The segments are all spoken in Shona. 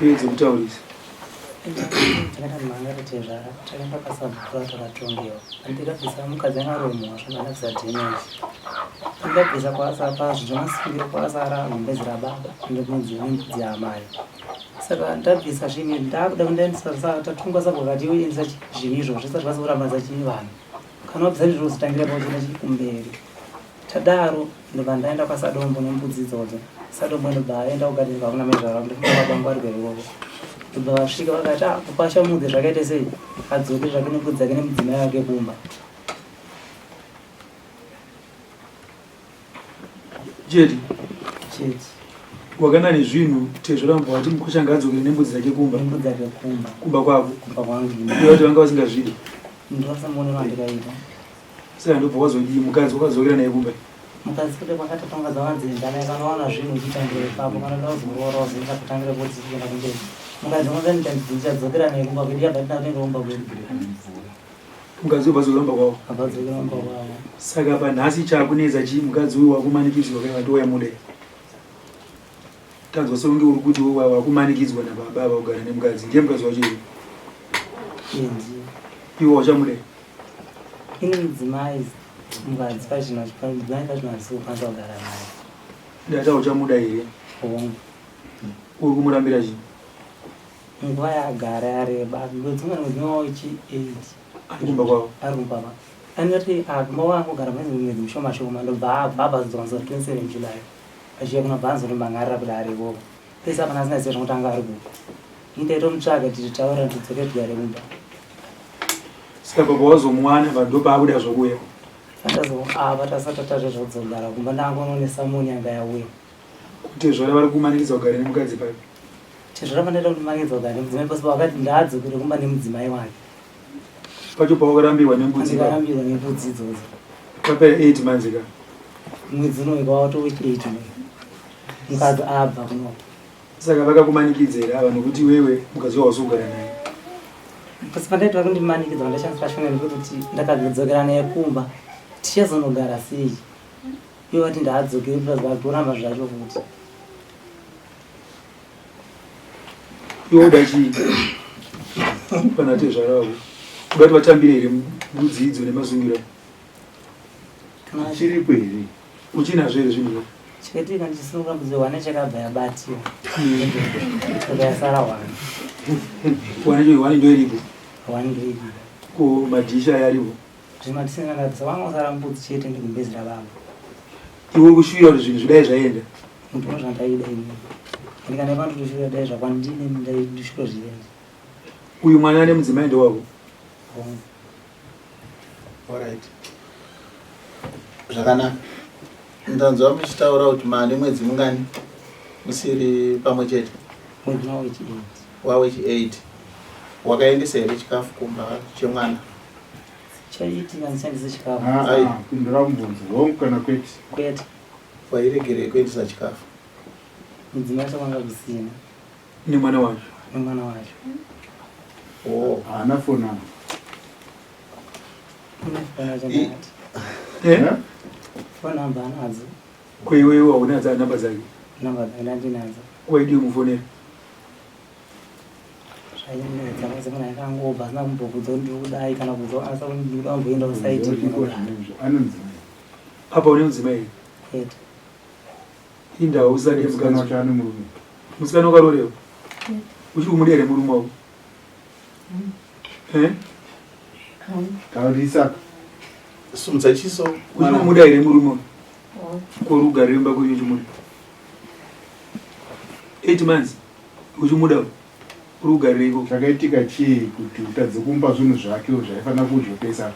Uye dzekutaurisa. Takaita mhanga tatezvara takaenda pasabhura takatongewa. Ndikabvisa mukadzi anga ari mhosva ndakabvisa damage. Ndikabvisa kwasara pazvo zvemasungiro kwasara gumbezi rababa nembudzi nembudzi yaamai. Saka ndabvisa zvinhu ndakuda kundaendesa tatungwa saka vakati iwe endesa zvinhu izvozvo zvisati zvazokurambadza chii vanhu. Kana wabvisa izvozvo uzotangira pauchienda chikumberi. Tadaro ndobva ndaenda kwaSadombo nembudzi idzodzo. Sadombo ndobva aenda kugadheni kwakuna mai zvaro ndofunga baba vangu vari ikoko. Ndobva vasvika vakati ah kukwasha mudzi zvakaita sei adzoke zvake nembudzi dzake nemudzimai wake kumba. Chete. Chete. Wakana nezvinhu tezvara mubva wati mukwasha ngaadzokere nembudzi dzake kumba. Nembudzi dzake kumba. Kumba kwavo. Kumba kwangu. Uye vati vanga vasingazvidi. Ndosamuonero andikaita. Saka ndobva wazodii mukadzi wakadzokera naye kumba? Mukadzi kude kwakatotanga dzawanzi ndana kana waona zvinhu uchitangira ipapo kana uda kuzoroora uzoenda kutangira kuti kuenda kumberi. Mukadzi unoda ndichadzokera naye kumba kwedu yabva tina kuenda kumba kwedu. Mukadzi ubva dzokera kumba kwavo. Abva dzokera kumba kwavo. Saka panhasi chakunetsa chii mukadzi uyu wakumanikidzwa kai vati waimuda. Tanzwa sekunge uri kuti wakumanikidzwa nababa ava kugara nemukadzi. Ndiye mukadzi wacho here? Ndiye. Iwe wachamuda? Ini mudzimai mukadzi pachino mudzimai pachino handisi kukwanisa kugara naye. Ndati hauchamuda here? Hongu. Uri kumurambira chii? Nguva yaagara yareba mwedzi umwe mwedzi umwe wechi 8 Ari kumba kwavo. Ari kumba kwavo. Anoti kumba kwangu kugara mwedzi mwedzi mishoma shoma ndobva abva abva zodzoka musi wa 27 July. Achiuya kuno bva anzonomhan'arira kuti ari ikoko. Pese apa ndasina ziva zvekuti anga ari kupi. Ini ndaitomutsvaga tichitaura tidzoke tigare kumba. Saka baba wazomuwana pa ndopaakuda zvokuuya. Andazo apa tasati tatazve zvekudzogara kumba ndangoona samoni yanga yauya. Kuti zvara vari kumanikidza kugara nemukadzi papi? Tezvara pandaida kundimanikidza kugara nemudzimai pasi vakati ndaadzokere kumba nemudzimai wake. Pacho pawakarambiwa nembudzi. Ndakarambirwa nembudzi idzodzo. Papera 8 months ka. Mwedzi uno watowe 8 mukadzi abva kuno. Saka vakakumanikidza here ava nokuti iwewe mukadzi wausi kugara naye? Pasi pandaiti vakundimanikidza vandashandisira shona nekuti ndakadzokera naye kumba tichazonogara sei? Ivo vati ndaadzokere plus vatoramba zvacho futi. Iwe uda chii? Pana tezvara vako. Uda kuti vatambire here mbudzi idzo nemasungiro? Chiripo here? Uchinazvo here zvinhu izvo? Chakaitika ndichisununga mbudzi wane chakabva yabatiwa. Saka yasara wane. Wane cho wane ndo iripo. Wane ndo iripo. Ko madhishi aya aripo? Zvimadhishi ndakabvisa wanga usara mbudzi chete ndigumbezi rababa. Iwe uri kushuvira kuti zvinhu zvidai zvaenda? Ndino zvandaida ini. Ndikana pandotoshuvira dai zvakwandine ndaishuvira zviende. Uyu mwana ane mudzimai ndewako? Hongu. Alright. Zvakanaka. Ndanzwa muchitaura kuti mane mwedzi mungani musiri pamwe chete? Mwedzi wawechi 8. Wawechi 8. Wakaendesa here chikafu kumba chemwana? Chaiitika ndishandise chikafu. Ah, ah, pindura mubvunzo. Hongu kana kwete? Kwete. Wairegerei kuendesa chikafu? Mudzimai wacho kwanga kusina. Nemwana wacho? Nemwana wacho. Oh. Haana phone number. Une phone yacho ndakati. Eh? Phone number anadzo. Ko iwewe hauna namba dzake? Namba dzake ndandinadzo. Waidii kumufonera? Zvainetsa kwese munhu akangobva asina kumbokudza kuti ndiri kudai kana kudza asa kuti ndiri kuda kumboenda kusaiti. Anonzi Apa une mudzimai here? Kwete. Indawo usade musikana mukadzi. wacho ane murume. Musikana wakarorewa? Uchiri kumuda here murume wako? Eh? Taurisa. Sumudza chiso. Uchiri kumuda here murume wako? Ko uri kugarira imba kwenyu uchimuda? 8 months uchimuda uri kugarira ikoko. Chakaitika chii kuti utadze kumupa zvinhu zvake zvaifanira kudya pesa?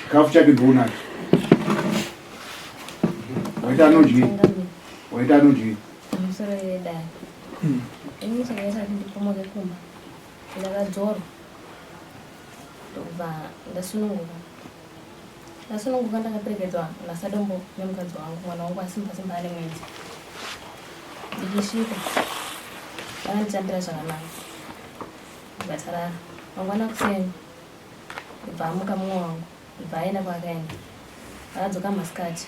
Chikafu chake ndounacho. Waita anodyi? Waita anodyi? Pamusoro yedare. Ini chakaita kuti ndipomoke kumba. Ndakadzorwa. Ndokubva ndasununguka. Ndasununguka ndakaperekedzwa naSadombo nemukadzi wangu, mwana wangu asimba simba ane mwedzi. Ndichisvika vakanditambira zvakanaka. Ndobva tarara. Mangwana kuseni ndobva amuka mumwe wangu ndobva aenda kwaakaenda. Akadzoka masikati.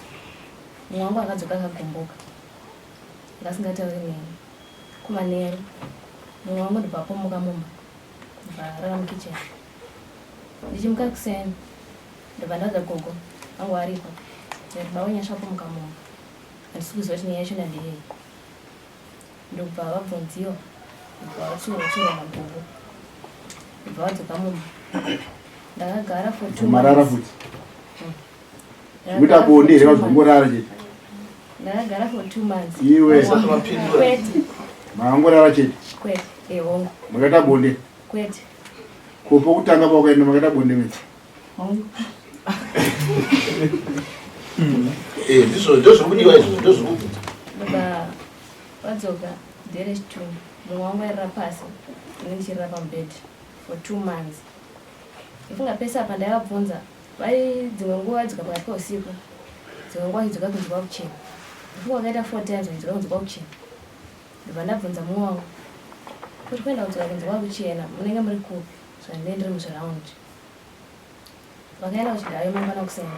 Mumwe wangu akadzoka akagumbuka. Ndasingatauri neni. Kumanheru. Mumwe wangu ndobva apomoka mumba ndobva arara mukitchen. Ndichimuka kuseni ndobva ndaudza gogo vangu varipo ndikati baba Nyasha apomoka mumba handisi kuziva kuti nyaya yachona ndeyei. Ndobva vabvunziwa ndobva vatsiurwa tsiurwa nagogo ndobva vadzoka mumba. Ndakagara for two Marara months. futi. Kuita bonde here vazongorara chete. Ndakagara for 2 months. Iwe. Kwete. Makangorara chete. Kwete. Eh, hongu. Makaita bonde. Kwete. Ko pokutanga pawakaenda makaita bonde mese. Hongu. Eh, ndizvo ndozvikudiwa izvo ndozvikubvunza. Baba vadzoka dare chitunhu. Mumwe wangu airara pasi, ini ndichirara pamubhedha for 2 months. Ndifunga pese apa ndaivabvunza Vai dzimwe nguva vaidzoka pakati peusiku, dzimwe nguva vachidzoka kunze kwakuchena. Ndifunga vakaita four times vachidzoka kunze kwakuchena. Ndobva ndabvunza mumwe wangu kuti kuenda kudzoka kunze kwakuchena munenge muri kupi zvandinenge ndiri muzviraundi. Vakaenda kuchigayo mangwana kuseni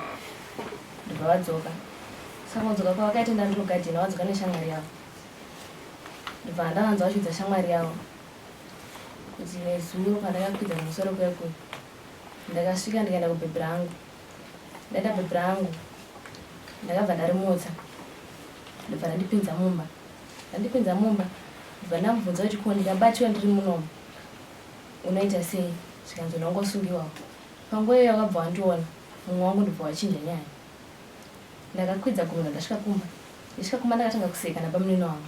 ndobva vadzoka. Saka kudzoka kwavakaita ndandiri kugadheni vadzoka neshamwari yavo. Ndobva ndavanzwa vachiudza shamwari yavo kuti nezuro pandakakwidza kumusoro kuya kuya Ndakasvika ndikaenda kubhebhi rangu. Ndaenda bhebhi rangu ndakabva ndarimutsa ndobva randipinza mumba. Randipinza mumba ndobva ndamubvunza kuti ko ndikabatiwa ndiri munomu unoita sei zvikanzi unongosungiwawo. Panguva iyoyo wakabva wandiona mumwe wangu ndobva wachinja nyaya. Ndakakwidza gumbo ndasvika kumba. Ndisvika kumba ndakatanga kuseka nabamunini wangu.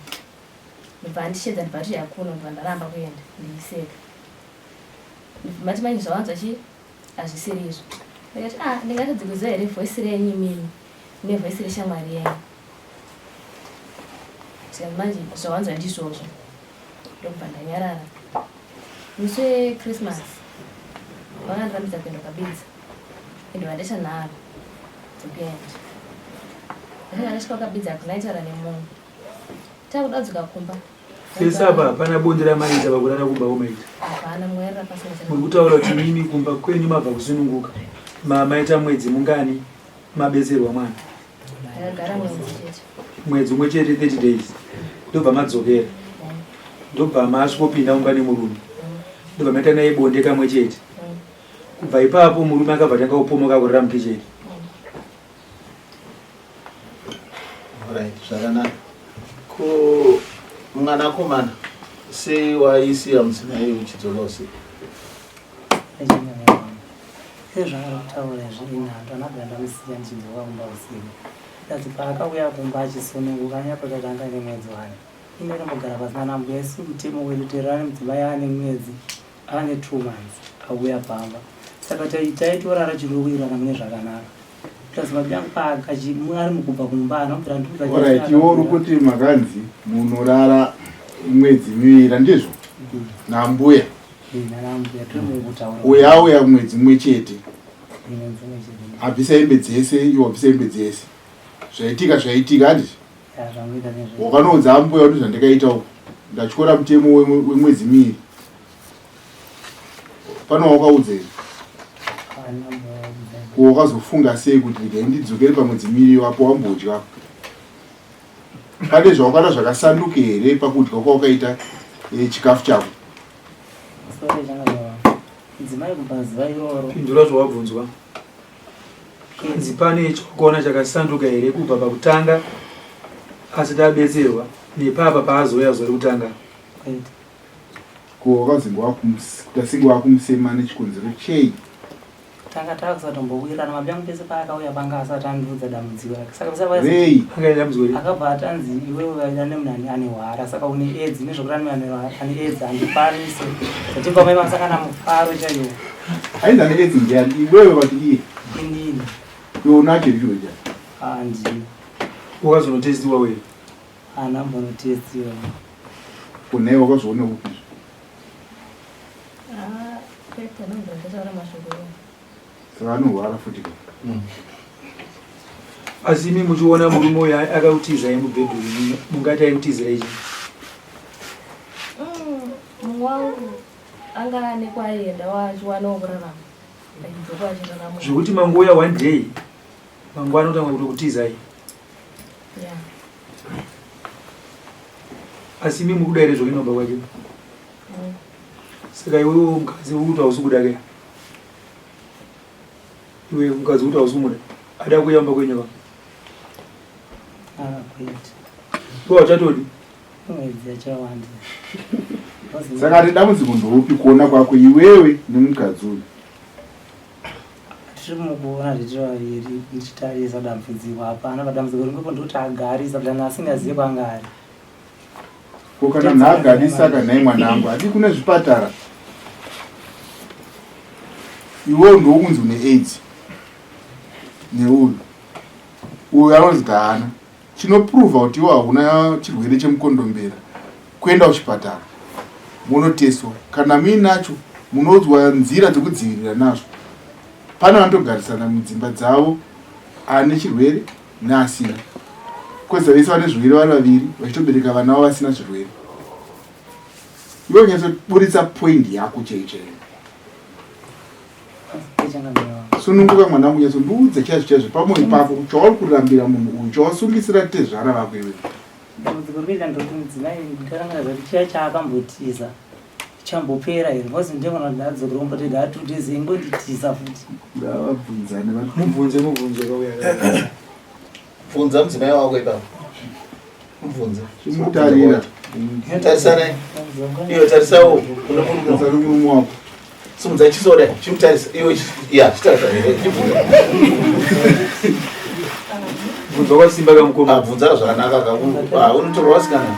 Ndobva andishedza ndobva ati hakuno ndobva ndaramba kuenda ndichiseka. Mati manje zvawanzwa chi hazvisiri izvo. Ndikati ah ndingatadze kuziva here voice renyu imimi nevoice reshamwari yenyu. Zvikanzi manje zvawanzwa ndizvozvo. Ndokubva ndanyarara. Musi weChristmas vakandirambidza kuenda kwabidza. Ende vandaita nharo dzekuenda. Ndakanga ndasvika kwakabidza hakuna aitaura nemunhu. Takuda kudzoka kumba. Pese apa hapana bonde ramaita pakurara kumba kwamaita. Hapana mwerera pasina. Muri kutaura kuti mimi kumba kwenyu mabva kusununguka. Mamaita mwedzi mungani mabetserwa mwana? Ndakagara mwedzi chete. Mwedzi umwe chete 30 days. Ndobva madzokera. Ndobva masvikopinda mumba nemurume. Ndobva maita naye bonde kamwe chete. Kubva ipapo murume akabva tanga kupomoka kurara mukicheni. Right, zvakanaka. Ko mwanakomana sei waisiya mudzimai uchidzoka usiku? Sezvaari kutaura izvi ini handana ndamusiya ndichidzoka kumba usiku. Ndati paakauya kumba achisununguka anyatotati anga ane mwedzi wani. Ini ndakambogara pasina nambuya isu mutemo wedu tererani mudzimai ane mwedzi ane 2 months auya pamba. Saka taitorara chinowirirana mune zvakanaka. Plus mabiyangu paakachi ari mukubva kumba anobvira ndiudza. Alright, iwe uri kuti makanzi munorara mwedzi miviri handizvo? Mm. Nambuya. Eh, nambuya tiri mukutaura. Uya auya mwedzi mumwe chete. Abvisa hembe dzese, iwe wabvisa hembe dzese. Zvaitika zvaitika handizvo? Wakanoudza ambuya kuti zvandakaita uku. Ndatyora mutemo wemwedzi miviri. Pane wakaudza here? Ko wakazofunga sei kuti regai ndidzokere pamwedzi miviri apo wambodya? Pane zvawakaona zvakasanduka here pakudya kwawakaita eh, chikafu chako? Pindura zvawabvunzwa. Kanzi pane chawakaona chakasanduka here kubva pakutanga asati abetserwa nepapa paazouya zuva rekutanga? Ko wakazenge wakuita senge wakumusema nechikonzero chei? Tanga takusatombowirirana mabyangu pese paakauya panga asati andiudza dambudziko rake saka pese Rei? Anga ine dambudziko rei? Akabva atanzi iwewe waida nemunhu ane ane hwara saka une aids nezvekuti ane ane aids handikwanise zvatibva mai masangana mufaro chaiwo. Ainzi ane aids ndiani? Iwewe vati iye? Inini. Iwe unacho here chirwere chacho? Handina. Wakazonotestiwa wee? Haana mbonotestiwa. Ko nhai wakazviona kupi izvi? Ah, kwete anobva ndataura mashoko iwayo. Saka anorwara futi ka? Asi imi muchiona murume uyu akakutizai mubhedhuru mungati aikutizirai chii? Mumwe wangu anga ane kwaaienda wachiwanawo kurarama achidzoka achirarama. Zvekuti mangouya one day mangwana otanga kutokutizai. Yeah. Asi imi mukuda here zvokuenda kumba kwake? Saka iwewe mukadzi uri kuti hausi kuda ke? Iwe mukadzi kuti hausi kumuda. Ada kuuya mumba kwenyu ka? Ah, kwete. Iwe hauchatodi? Mwedzi yachawanda. Saka ati dambudziko ndoupi kuona kwako iwewe nemukadzi uyu? Tiri mukuona zvitiri vaviri ndichitarisa dambudziko hapana padambudziko ringopo ndikuti agarisa but asingazive kwanga ari. Ko kana munhu agarisa ka nhai mwanangu hadi kune zvipatara iwewo ndokunzi une aids neuyu uyu anonzi taana chinoprova kuti iwe hauna chirwere chemukondombera kuenda kuchipatara monoteswa kana muinacho munoudzwa nzira dzekudzivirira nazvo pane vanotogarisana mudzimba dzavo ane chirwere neasina koza vese vane zvirwere vari vaviri vachitobereka vana vavo vasina zvirwere iwe unyatsoburitsa point yako chaiyo chaiyo sununguka mwana wangu nyatsondiudza chaizvo chaizvo pamwoyo pako chauri kurambira munhu uyu chawasungisira tezvara vako iwe dambudziko rikuita ndekuti mudzimai ndarangaridza kuti chiya chaakambotiza chambopera here because ndinoona kuti ndadzokera kumba tega 2 days ingonditiza futi ngavabvunzane mubvunze mubvunze kauya bvunza mudzimai wako ipapo mubvunze chimutarira tarisanai iyo tarisawo kune murume wako simudza chiso dai chimutarisa iyo ya chitarisa chibvunza bvunza kwasimba kamukoma ah, bvunza zvakanaka ka ah, unotorwa vasikana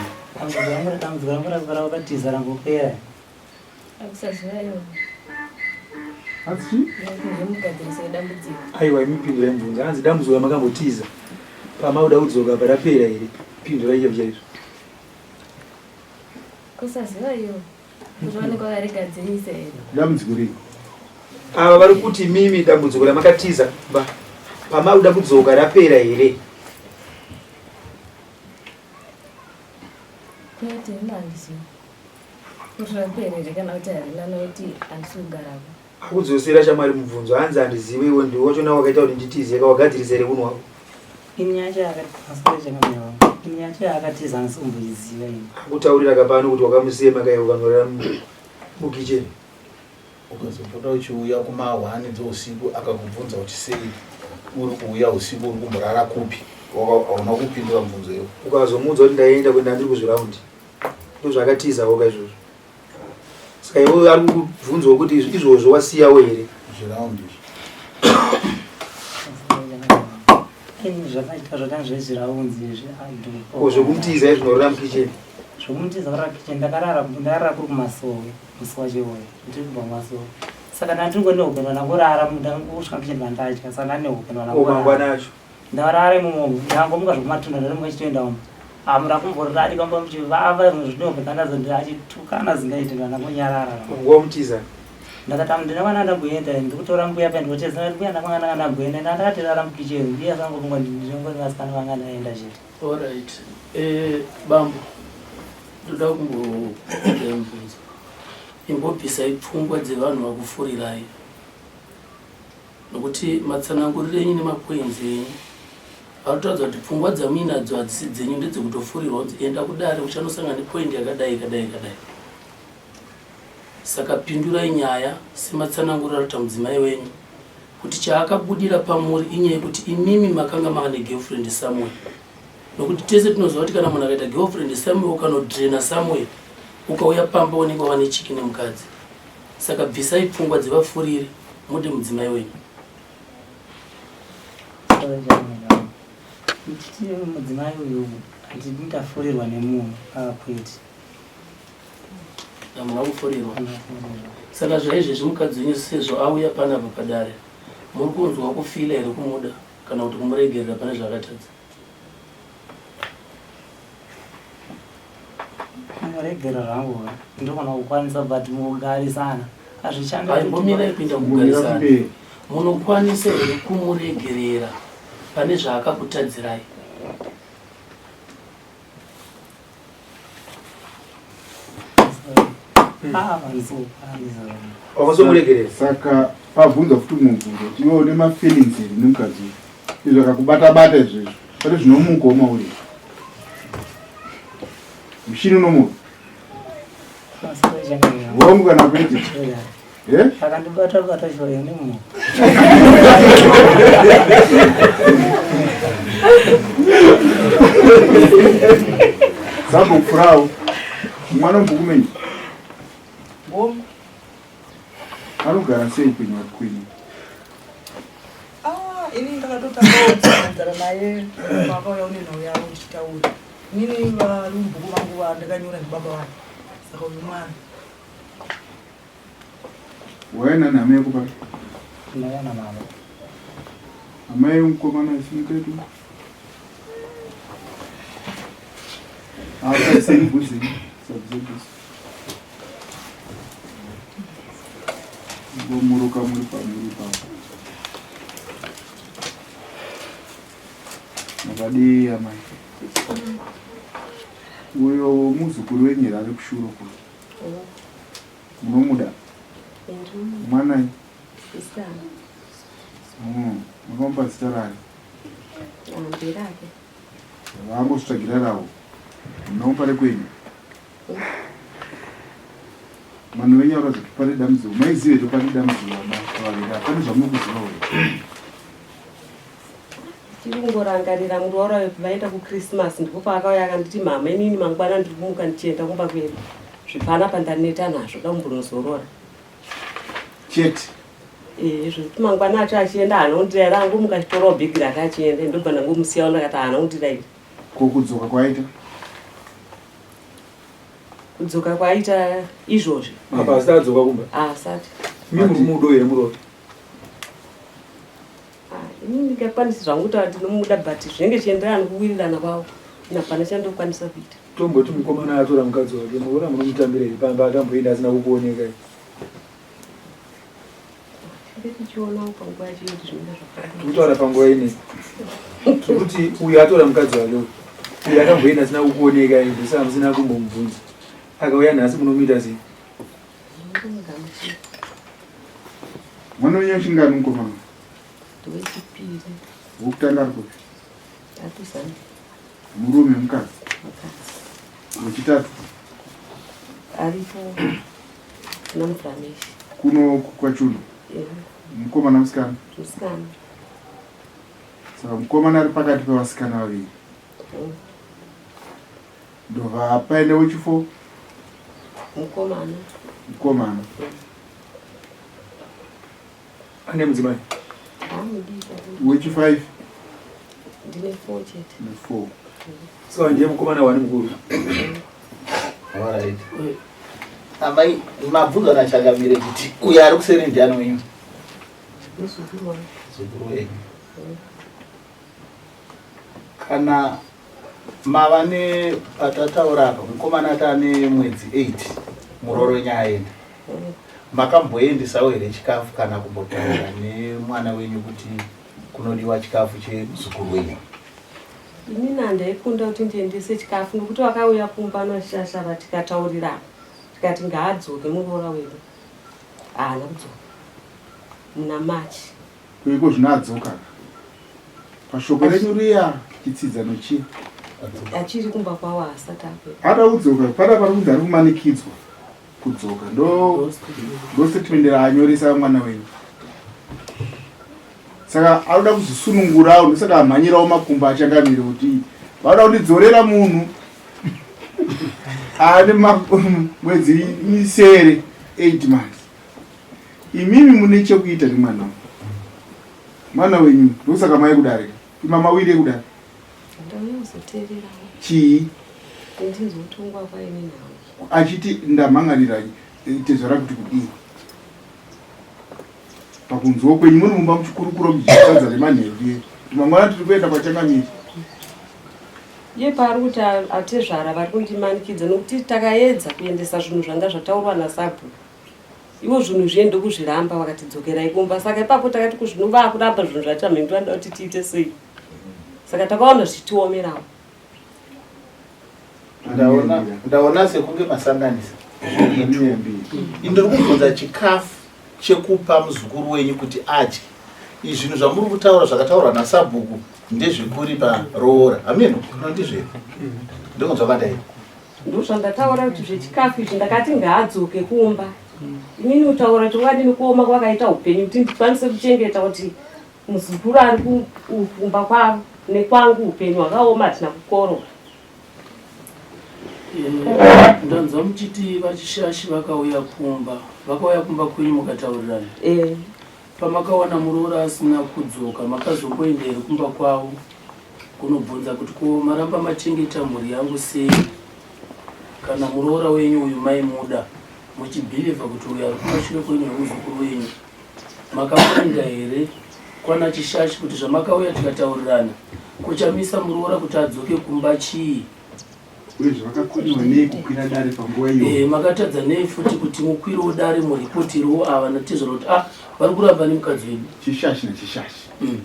Dambudziko rangu rakura wakatiza rangopera. Aiwa imi pindurai mubvunzo. Hanzi dambudziko ramakambotiza pamauda kudzoka parapera here? Pindurai chaizvo chaizvo. Kusaziva iyo kuti vanenge vakarigadzirisa here? Dambudziko rei? Ava vari kuti mimi dambudziko ramakatiza pamauda kudzoka rapera here? Kwete, ini handizivi kuti rapera here kana kuti harina nokuti handisi kugarako. Akudzosera shamwari mubvunzo hanzi handizivi iwe ndiwe wachona wakaita kuti nditize ka wagadzirisa here unhu wako? Ini yacho yakatiza yacho yakatiza handisi kumboiziva ini. Akutaurira kapano kuti wakamusema kai ukanorara mukicheni. Ukazopota uchiuya kumahwani dzousiku akakubvunza kuti sei uri kuuya usiku uri kumborara kupi hauna kupindura mubvunzo iwo. Ukazomuudza kuti ndaenda kuenda ndiri kuzviraundi ndozvaakatizawo ka izvozvo. Saka iwe ari kukubvunzawo kuti izvozvo wasiyawo here? Zviraundi izvi. Zvakaita zvakanga zvezviraunzi izvi. Ko zvekumutiza izvi unorara mukicheni? Zvekumutiza kurara kitchen ndakarara ndakarara kuri kumasowe musi wacho iwoyo ndiri kubva kumasowe saka ndandiri nehope ndangorara ndangosvika kitchen vandadya saka ndane hope mangwana acho ndarara imomo ndangomuka zvekumatunda ndarimuka chitoenda umo amura kumborari kamba muchivava zvine hope kandazo achitukana zingaite ndangonyarara nguva mutiza ndakati ndina kwana ndamboenda ndikutora mbuya pa ndikoteza mbuya ndakwana ndanga ndamboenda ndakatirara mukicheni mbuya sangofunga ndinongoni vasikana vanga ndaenda chete Alright. Eh, bambo. Ndoda kumbobvunza mubvunzo. Imbobvisai pfungwa dzevanhu vakufurirai. Nokuti matsananguriro enyu nemapoints enyu arikuratidza kuti pfungwa dzamuinadzo hadzisi dzenyu ndedzekutofurirwa kunzi enda kudare uchanosangana nepoint yakadai yakadai yakadai. Saka pindurai nyaya sematsananguriro arikuita mudzimai wenyu kuti chaakabudira pamuri inyaya yekuti imimi makanga mava negirlfriend somewhere nokuti tese tinoziva kuti kana munhu akaita girlfriend somewhere ukanodraina somewhere ukauya pamba unenge wava nechiki nemukadzi saka bvisai pfungwa dzevafuriri mude mudzimai wenyu mudzimai uyu handidi ndafurirwa nemunhu akwete Hamuna kufurirwa. Saka zvaizvezvi mukadzi wenyu sezvo auya panapa padare, muri kunzwa kufila here kumuda kana kuti kumuregerera pane zvaakatadza? Kumuregerera zvangu ndogona kukwanisa but mukugarisana hazvishandi. Aimbomirai kuinda kugarisana. Munokwanisa here kumuregerera pane zvaakakutadzirai? Wakazomuregerera. Saka pabvunza futi mumwe mubvunzo kuti iwe une mafeelings here nemukadzi uyu izvo akakubata bata izvezvo pane zvinomukawo mauri mushini unomuka Hongu kana kwete? Eh? Akandibata bata choyo nemunhu. Sambokufurawo. Mwana mbukumenyi. Hongu. Anogara sei upenyu hwake kwenyu? Ah, ini ndakatotanga kutsanangura naye pakauya une nhau yavo ndichitaura. Inini vari mubhuku vangu vandakanyora ndibaba vangu. Saka uyu mwana. Waiona nehama yako papi? Ndaiona mama. Amai mukomana simuketu. Ah, sei bvunzei. Sabvunze. Ngomuruka muri pamuri papo. Makadii amai? Uyo muzukuru wenyu here ari kushuro kuno? Munomuda? Mwanai? Makamupa zita rani? Nderake. Vangozvitsvagira ravo. Munomupa rekwenyu? Vanhu venyu ava kuti pane dambudziko. Maizive kuti pane dambudziko vaviri ava. Pane zvamuri kuziva here? Tiri kungorangarira muroora wedu vaenda kuChristmas ndipo paakauya akanditi mama inini mangwana ndiri kumuka ndichienda kumba kwedu. Zvipana pandaneta nazvo da kumbonozorora. Chete. Eh, zvekuti mangwana acho achienda haana kundiraira angomuka achitorawo bhegi rake achienda ndobva ndangomusiyawo ndakati haana kundiraira. Ko kudzoka kwaita? Kudzoka kwaaita izvozvi. Apa asati adzoka kumba? Asati. Imi muri kumudo here muroora? Ah, ini ndingakwanisi zvangu kutaura ndinomuda but zvinenge zvichienderana nekuwirirana kwavo. Ini hapana chandokwanisa kuita. Tomboti mukomana atora mukadzi wake, muroora munomutambira here pamba akamboenda asina kukuonekai? Tikutaura panguva inei tikuti uyu atora mukadzi wake uyu uyu akamboenda asina kukuoneka ndosaka musina kumbomubvunza akauya nhasi munomuita sei? Mwana wenyu wechingani mukomana? Wekutanga ari kupi? Murume mukadzi? Wechitatu? Aripo. Namuframeshi. Kuno kwaChuno? Yeah. Mukomana musikana? Musikana. Saka mukomana ari pakati pevasikana vaviri. Ndobva paenda wechifo? Mukomana. Mukomana. Ane mudzimai? Wechi 5? Ndine 4 chete. Ndine 4. So ndiye mukomana wani mukuru. Alright. Amai mabvunzo nachangamire kuti uyo ari kuseri ndiani wenyu? Muzukuru wangu. Muzukuru wenyu. Kana mava nepatataura apa mukomana ati ane mwedzi 8 murooro wenyu aenda. Makamboendesawo here chikafu kana kumbotaura nemwana wenyu kuti kunodiwa chikafu chemuzukuru wenyu? Inini handaikunda kuti ndiendese chikafu nokuti vakauya kumba nashashava tikataurirana tikati ngaadzoke muroora wedu. Haana kudzoka muna March. Ko zvino adzoka pashoko renyu riya chitsidzano chiya. Achiri kumba kwavo haasati akuenda. Ada kudzoka pana pari kunzi ari kumanikidzwa kudzoka ndo ndo statement raanyoresa mwana wenyu. Saka anoda kuzvisunungurawo ndosaka amhanyirawo makumbo achangamire kuti vanoda kundidzorera munhu ane mwedzi misere 8 months. Imimi mune chekuita nemwana mwana wenyu ndosaka mai kudarika ima mawiri ekudare chii achiti ndamhan'arira tezvara kuti kudii pakunzwa kwenyu muri mumba muchikurukura muchisadza remanheru riye kuti mangwana tiri kuenda kwachangamire Iye paari kuti atezvara vari kundimanikidza nokuti takaedza kuendesa zvinhu zvanga zvataurwa nasabhuku ivo zvinhu zviye ndokuzviramba vakati dzokerai kumba saka ipapo takati kuzvino vakuramba zvinhu zvacho hameno vanoda kuti tiite sei saka takaona zvichitiomerawo Ndaona ndaona sekunge masanganisa indiri kubvunza chikafu chekupa muzukuru wenyu kuti adye izvi zvinhu zvamuri kutaura zvakataurwa nasabhuku ndezvekuripa roora hameno kana ndizvo here ndingonzwa kwandai. Ndozvandataura kuti zvechikafu izvi ndakati ngaadzoke kumba. Inini kutaura chokwadi nekuoma kwakaita upenyu kuti ndikwanise kuchengeta kuti muzukuru ari kumba kwavo nekwangu upenyu hwakaoma hatina kukorora. Eh, ndanzwa muchiti vachishashi vakauya kumba vakauya kumba kwenyu mukataurirana eh. Pamakawana muroora asina kudzoka makazomboenda here kumba kwavo kunobvunza kuti ko maramba machengeta mhuri yangu sei kana muroora wenyu uyu maimuda muchibhilivha kuti uyu ari kumashure kwenyu nemuzukuru wenyu makamboenda here kwana chishashi kuti zvamakauya tikataurirana kuchamisa muroora kuti adzoke kumba chii Uye zvavakakoniwa nei kukwira dare panguva iyo? Eh, makatadza nei futi kuti mukwirewo dare muripotirewo ava natezvara kuti ah vari kuramba nemukadzi wedu. Chishashi nechishashi. Mm.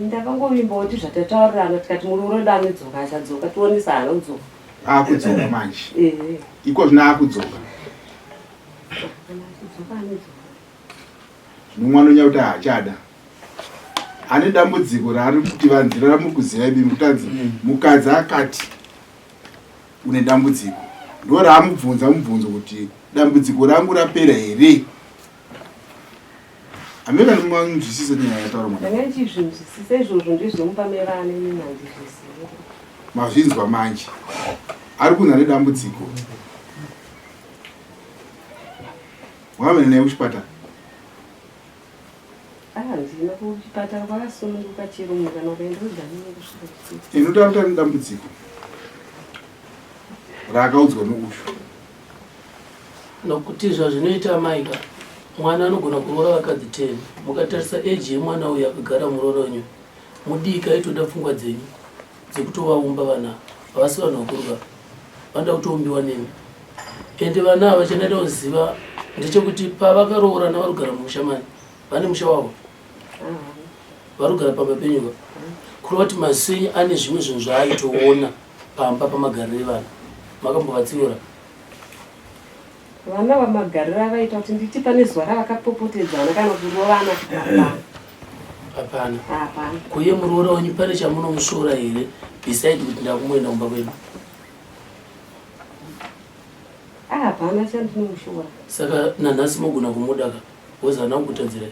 Ndakangovimba kuti zvatataurirana tikati muroora wedu anodzoka achadzoka tionesa haana kudzoka. Akudzoka manje. Eh. Iko zvino akudzoka. Kana achidzoka anodzoka. Zvino mwana unya kuti haachada. Ane dambudziko raari kuti vanzira ramuri kuziva imi mukadzi mm. mukadzi akati une dambudziko ndo raamubvunza mubvunzo kuti dambudziko rangu rapera here amene manzwisisa nyaya yataura mwana ndanga ndichizvinzwisisa izvozvo ndizvomupa mevana inini handizvizivi mazvinzwa manje ari kunzi ane dambudziko Wamene naye kuchipatara? Handina kuchipatara kwakasununguka chero munhu kana ukaenda uganine kusvika kuchipatara. Inotaura kuti ane dambudziko raakaudzwa noushu. Nokuti zvazvinoita amai ka mwana anogona kuroora vakadzi 10 mukatarisa age yemwana uyu akagara muroora wenyu mudiki aitoda pfungwa dzenyu dzekutovaumba vana havasi vanhu vakuru va vanoda kutoumbiwa nemi ende vana ava chandaida kuziva ndechekuti pavakaroorana vari kugara mumusha mani vane musha wavo vari kugara pamba penyuka kureva kuti maziso enyu ane zvimwe zvinhu zvaaitoona pamba pamagariro evana makambovatsiura Vana vamagariro avaita kuti nditi pane zuva ravakapopotedzana kana kurovana hapana. Hapana. Hapana. Kuye muroora wenyu pane chamunomusvora here beside kuti ndakumboenda kumba kwedu? Ah, hapana chandinomushora. Saka nanhasi mogona kumuda ka? Because haana kukutadzirai.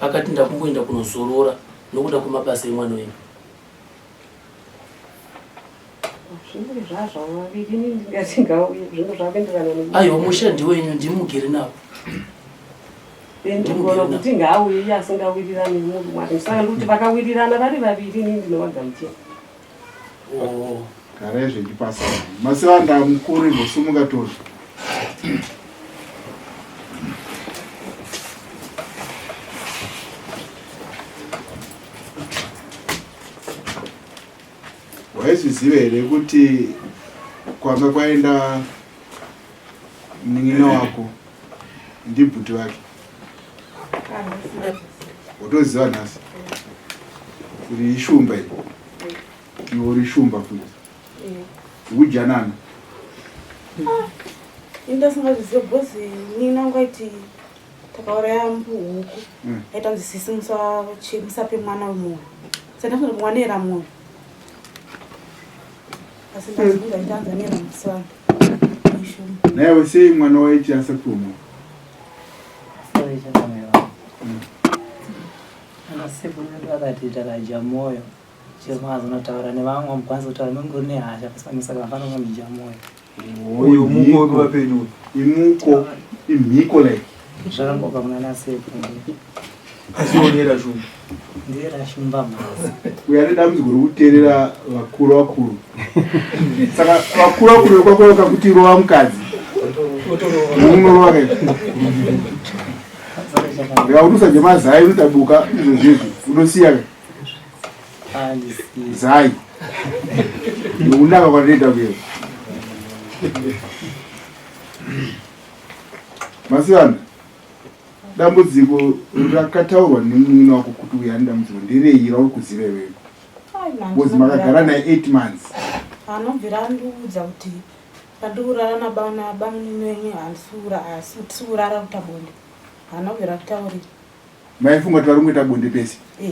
Akati ndakumboenda kunozorora nokuda kwemabasa emwana wenyu. Zvinenge zvazvavo vaviri ini ndingati ngauye zvinhu zvakuenderana ne Aiwa musha ndiwenyu ndimugere navo. Ndinogona kuti ngaauye iye asingawirirani nemurume wake saka ndikuti vakawirirana vari vaviri ini ndinovagamuchira. Oh. Garai zvechipasa. Masivanda mukuru imbosumuka tozvi. Waizviziva here kuti kwanga kwaenda munin'ina wako ndibhuti vake? Wotoziva nhasi uri ishumba iyi, iwe uri shumba futi kujanana. Indasingazvizive because nina wangu aiti takauraya huku mm. aita kunzi sisi musape mwana wemunhu saka ndafunga kuti mwana era mwoyo asi ndazvibvunza kuti anzi anera musana naiwe sei mwana waiti asapiwe mwoyo anasekuru vedu vakati takadya mwoyo chero mazonotaura nevamwe hamukwanisi kutaura mangori nehasha pasipamisa vafana kunodya mwoyo Uyu muko wekuvapenyu uyu. Imuko, imhiko like. Zvakangobva kuna nasekuru. Asi onera shumba. Ndera shumba mhazi. Uyu ane dambudziko rekuteerera vakuru vakuru. Saka vakuru vakuru vekwako vakakuti rova mukadzi. Unorova kai. Ndikakuti usadye mazai unoita buka izvozvizvi unosiya kai. Zai. Nokunaka kwandinoita kuyo. Masivana, dambudziko rakataurwa nemunin'ina wako kuti uyu ane dambudziko nderei rauri kuziva iwewe? Because makagara naye 8 months. Anobvira andiudza kuti pandiri kurara nabamunini wenyu handisi kurara kuita bonde. Haana kubvira akutaurira. Maifunga kuti vari kungoita bonde pese? Eh.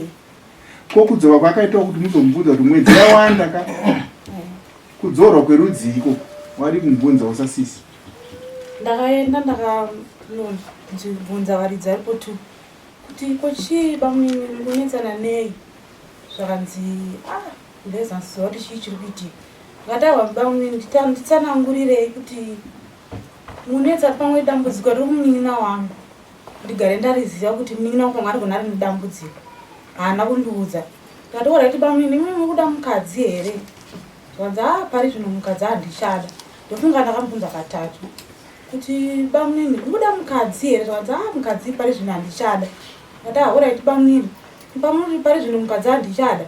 Ko kudzoka kwakaitawo kuti muzomubvunza kuti mwedzi yawanda ka? Eh. Kudzorwa kwerudzii ikoko? Wari kumubvunza usasisi. Ndakaenda ndakanobvunza varidzi varipo tu kuti ko chii bamunini mukunetsana nei zvakanzi ah ndezansiziva kuti chii chiri kuitika ndikati aiwa bamunini nditsanangurirei kuti munetsa pamwe dambudziko riri kumunin'ina wangu ndigare ndariziva kuti munin'ina wangu pamwe arigona ari nedambudziko haana kundiudza ndikati oraiti bamunini imwe muri kuda mukadzi here zvanzi a ah, pari zvino mukadzi handichada ndofunga ndakamubvunza katatu kuti bamunini muda mukadzi here zvakanzi a ah, mukadzi pari zvino handichada ndati ah, oraiti bamunini pamuri pari zvino mukadzi handichada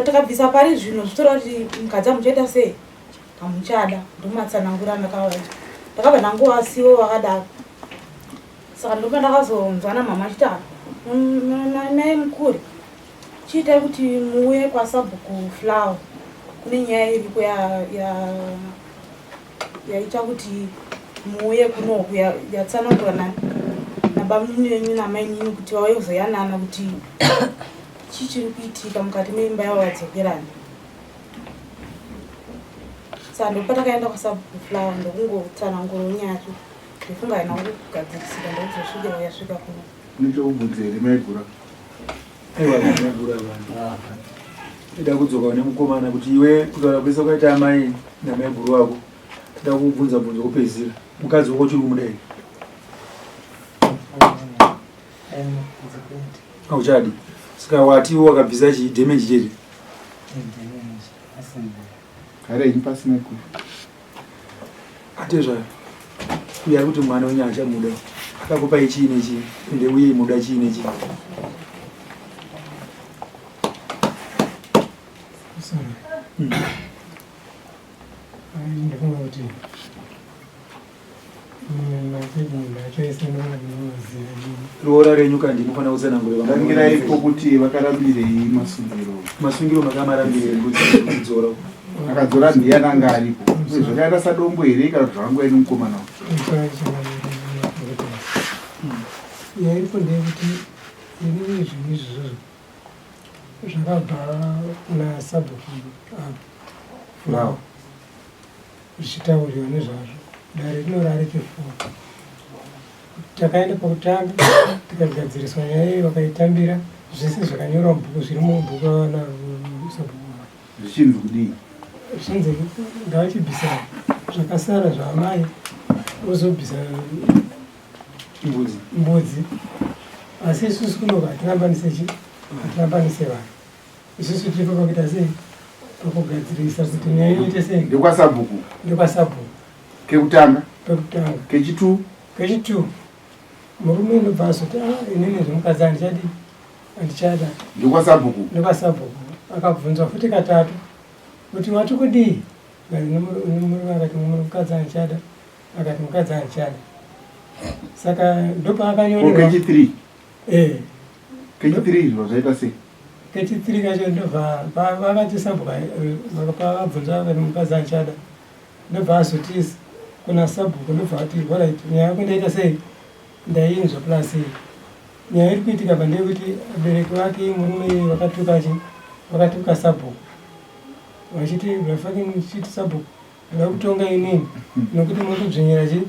takabvisa pari zvino zvitoreva kuti mukadzi hamuchaita sei hamuchada ndomatsanangura ndakavaita ndakabva ndangowasiwo vakadaro saka ndopa ndakazonzwa namama achiti ah, mai mukuri chiitai kuti muuye kwasabhuku flower kune nyaya iriko yaita kuti muuye kunoku yatsanangura nabamunini venyu namainini kuti vauye kuzoyanana kuti chii chiri kuitika mukati meimba yavo vadzokerana saka ndopatakaenda kwasabhuku flower ndokungotsanangura nyaya yacho ndofunga haina kugadzirisika ndokuzosvikira yasvika kuno Nechokubvunza here maigura? Aiwa maigura vanhu. Ida kudzoka nemukomana kuti iwe kutaura kwese kwaita amai namaiguru wako tida kukubvunza bvunzo kupedzisira. Mukadzi wako uchiri kumuda here? Auchadi. Saka wati iwe wakabvisa chii damage chete? Kare ini pasina kuru. Atezvara uye ari kuti mwana wenyu achamuda akakupai chii nechii ende uye muda chii nechii Ndafunga kuti roora renyu kandi mufanira kutsanangura Tangirai pokuti vakarambirei masungiro. Masungiro makamarambirei kudzora. Akadzora ndiyani anga aripo? Uye zvakaita sadombo here kana kuti zvakangova nemukomana uyu? Nyaya iripo ndeyekuti inini zvinhu izvozvo zvakabva kuna sabhuku apo zvichitauriwa nezvazvo dare rinorara rechifuwa takaenda pakutanga tikagadziriswa nyaya iyi vakaitambira zvese zvakanyorwa mubhuku zviri mubhuku avana sabhuku zvichinzi kudii zvichinzi ngavachibvisa zvakasara zvaamai vozobvisa mbudzi mbudzi asi isusu kunoka hatirambanise chi hatirambanise vanhu isusu tiripo pakuita sei pakugadzirisa kuti nyaya inoite sei ndekwasabhuku ndekwasabhuku kekutanga pekutanga kechitu kechitu murume ndobva azoti ah inini zvemukadzi handichadi handichada ndekwasabhuku ndekwasabhuku akabvunzwa futi katatu kuti wati kudii murume akati mukadzi handichada akati mukadzi handichada saka ndopaakanyorerwa kechi eh Kechipiri izvo zvaita sei? Kechipiri kacho ndobva vakati sabhuku pavabvunza vakati mukadzi achada ndobva azoti kuna sabhuku ndobva vati horait nyaya yako ndaita sei ndainzwa plus nyaya iri kuitika pa ndeyekuti vabereki vake murume iye vakatuka chi vakatuka sabhuku vachiti vafaking chiti sabhuku ndoda kutonga inini nokuti muri kudzvinyira chi